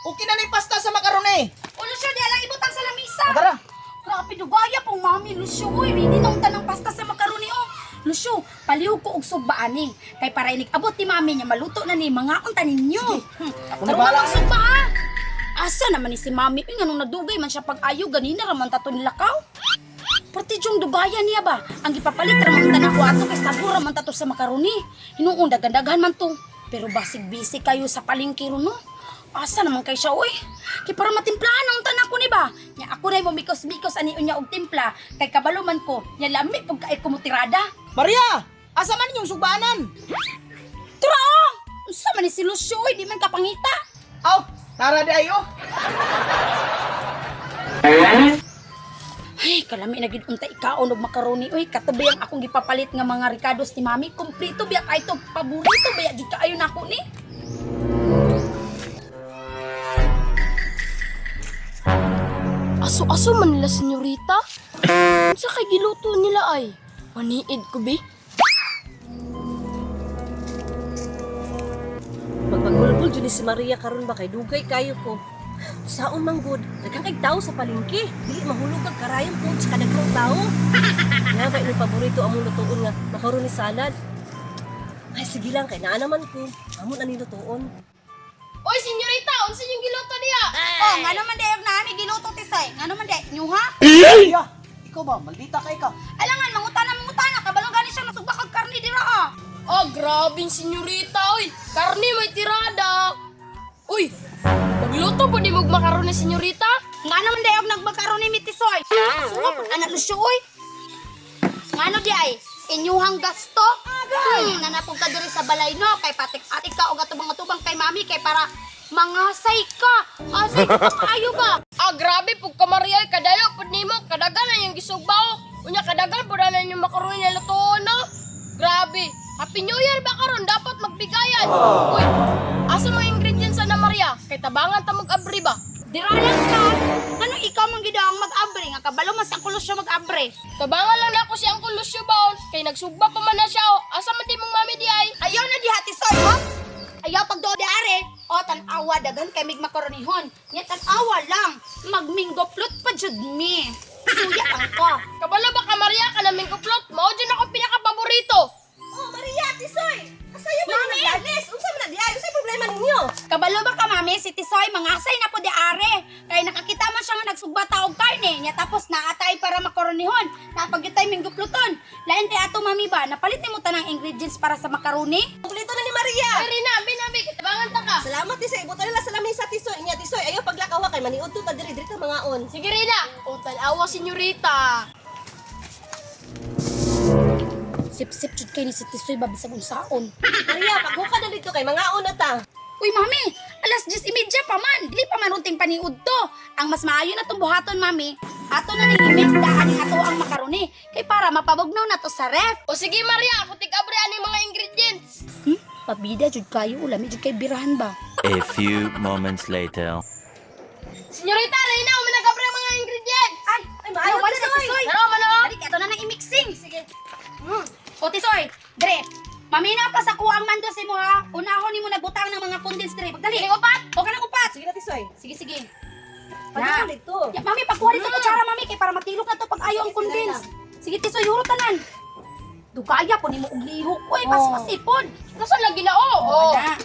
Okay na ni pasta sa macaroni. O Lucio, di alang ibutang sa lamisa. O, tara. Grabe, dugaya pong mami, Lucio. Uy, ready na unta ng pasta sa macaroni, oh. Lucio, palihog ko og sugba ani. Kay para inig abot ni mami niya, maluto na ni mga unta ninyo. Ako na Tarungan bahala. ang sugba, ha? Asa naman ni si mami? Uy, nganong nadugay man siya pag-ayo, ganina raman tato nilakaw. Pati yung dugaya niya ba? Ang gipapalit raman ta nako ato kay sabor raman ta to sa macaroni. Hinuon daghan-daghan man to. Pero basig busy kayo sa palengke ron no. Asa naman kay siya oy? Kay para matimplahan ang tanan ko ni ba? Nya ako na mo mikos-mikos ani unya og timpla kay kabalo man ko. Nya lami pug kay kumutirada. Maria, asa man inyong sugbanan? Tara! oh! Unsa man ni si Lucio oy, di man kapangita. Aw, tara di ayo. Ay, kalami na gid unta ikaon og macaroni oy. Katabi ang akong gipapalit nga mga ricados ni mami. Kompleto biya kay to, paborito biya jud kaayo nako ni. Aso-aso man nila, senyorita. Unsa kay giluto nila ay? Maniid ko be. Magpagulgul jud ni si Maria karon ba kay dugay kayo ko. Saon man gud, daghang kay tao sa palengke. Dili mahulog ang karayom tungod sa kadaghang tao. Nga ba imong paborito among lutuon nga macaroni salad? Ay sige lang kay naa naman ko. Amo na ni lutuon. Oy, senyorita, unsa yung giluto niya? Oh, ngano man dayog na ami giluto tisay. Ngano man day nyuha? Maria, ikaw ba? Maldita kay ka. Alangan mangutana mangutana kabalo gani siya nasugba kag karne dira ah. Oh, grabe yung senyorita, oy. Karne may tirada. Uy, magluto po ni mog macaroni, senyorita? Ngano man dayog nagmakaroni mi tisoy. Suwa pud anak Lucio oy. Ngano di ay inyuhang gasto? Nanapog ka diri sa balay no kay patik-atik ka og atubang-atubang kay mami kay para mangasay ka. Asay ka pa kaayo ba? Ah, grabe pug ka Maria, oy. Kadayo pud nimo, kadagan na yung gisugbaw. Unya kadagan pud na yung macaroni na lutuon, no? Grabe. Happy New Year ba karon? Dapat magbigayan. Uy, asa mga ingredients ana Maria? Kay tabangan ta mag-abri ba? Dira lang ka. Ano ikaw man gid ang mag-abre nga kabalo man sa kulos siya mag-abre. Tabangan lang nako si Uncle Lucio baon kay nagsugba pa man na siya. Oh. Asa man di mong mami di ay? Ayaw na diha tisoy ho. Ayaw pag di are. O tan-awa daghan kay mig makaronihon. Nya tan-awa lang. Magminggo plot pa jud mi. Suya lang ko. Kabalo ba ka Maria ka naming kuplot? Mao jud ako pinakapaborito. Oh Maria, Tisoy! Asayo ba yung naglalis? Unsa man na diay? Unsa problema ninyo? Kabalo ba ka mami si Tisoy mangasay na po di are. Kay nakakita man siya nga nagsugba ta og karne. Nya tapos naatay para makaronihon. Napagyutay minggo pluton. Lain kay ato mami ba napalit nimo tanang ingredients para sa macaroni? Kompleto na ni Maria. Ay Rina, abi na abi, tabangan ta ka. Salamat Tisoy, ibutan nila sa lamesa Tisoy. Inya Tisoy, ayaw paglakaw ha, kay maniud to ta diri diri ta mangaon. Sige Rina, o tan-awa senyorita. Sip-sip jud kay ni si Tisoy ba bisag unsaon. Maria, paghuka na dito kay mangaon na ta. Uy, mami, alas 10:30 pa man. Dili pa man unting paniud to. Ang mas maayo na tong buhaton, mami. Ato na ning i-mix daan ning ato ang makaroni kay para mapabugnaw na to sa ref. O sige Maria, ako tig-abre ani mga ingredients. Pabida jud kayo, ulami jud kay birahan ba. A few moments later. Senyorita, Rina, umi nag-abre ang mga ingredients. Ay, Ay, maayo, wala na Tisoy. Tisoy. Tara man oh. Dali, ato na nang i-mixing. Sige. O Tisoy, dre. Paminaw ka sa kuang mando si mo ha. Unahon nimo nagbutang ng mga condensed dre. Pagdali. Kining upat. O kanang upat. Sige na Tisoy. Sige, sige. Paghuka dito. Ya, mami, pagkuha dito kutsara, mami, kay para matilok na to pag ayaw ang condense. Sige, Tisoy, huro tanan. Dugaya po nimo og lihok. Uy, Oh. pasipasipon. Nasaan lagi na oh? Oh. Na.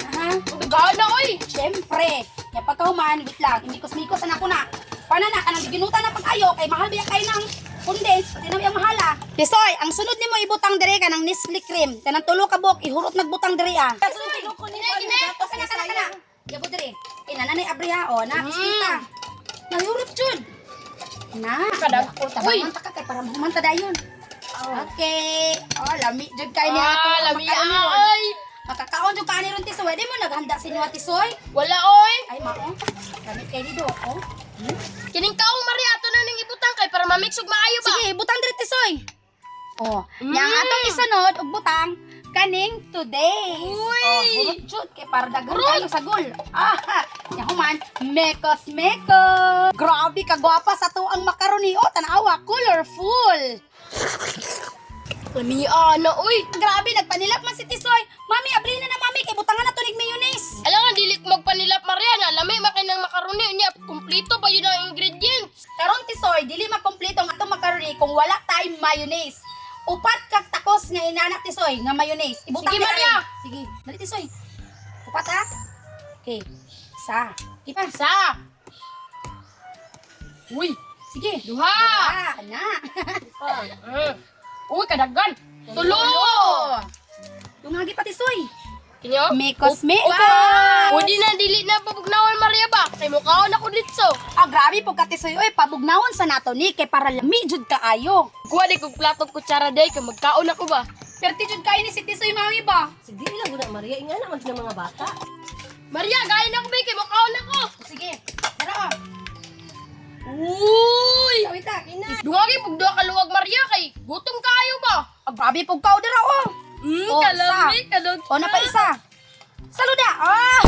Aha. Dugana oy. Siyempre. Ya pagkahuman, wait lang. Imikos-mikos na ako na. Pana na, kanang giginutan na pag-ayo, kay mahal biya kayo ng condense, pati na ang mahala. Tisoy, ang sunod nimo ibutang dere ka ng Nestle cream. Kanang tulo ka buok, ihurot nagbutang dere ah. Kine, kine. Kana kana kana. Yabo dere. Ina nanay abri ha, o na, isita. Nahurot jud. Na, Kadag- ako tabangan ta ka kay para mahuman ta dayon. Okay. Oh, lami jud kay niya ato. Ah, lami ay. Makakaon jud ka ani ron Tisoy. Di mo naghanda sa inyo Tisoy. Wala oy. Ay mao. Lami kay dito ako. Kining kaong Maria ato na ning ibutang kay para mamix ug maayo ba. Sige, butang diri Tisoy. Oh, yang atong isunod og butang kaning today. Uy! Oh, hurot jud kay para daghan kayo sa gol. Ah, nya human, mekos mekos. Grabe ka gwapa sa to ang macaroni. Oh, tanawa, colorful. Lami ana oy. Grabe nagpanilap man si Tisoy. Mami, abli na na mami kay butangan na to nig mayonnaise. Alam nga dili ko magpanilap Maria na lami mayonnaise. Upat kag takos nga inanak tisoy nga mayonnaise. Ibutang Sige, ni Maria. Arin. Sige, dali tisoy. Upat ha. Okay. Sa. Ipa. Sa. Uy, Sige. duha. Ah, na. Uy, kadagan. Tulo. Tungagi pa tisoy. Kinyo? Mekos, mekos. Pwede na, dili na pabugnawan Maria ba? Kay mukhaon ako dito. Ah, grabe po ka tisoy. Oy, pabugnawon sa nato ni kay para lami jud kaayo. Kuha di kog platong kutsara day kay magkaon ako ba? Perti jud kayo ni si Tisoy mami ba? Sige lang gud na Maria, ingana man jud ang mga bata. Maria, gain ako ba kay mukhaon ako. Sige. Tara oh. Uy! Wait ah. Duwagi pug duha ka luwag Maria kay gutom kaayo ba? Ah, grabe po ka dira oh. Mm, Oh, kalami kadog. O na pa isa. Saluda. Ah!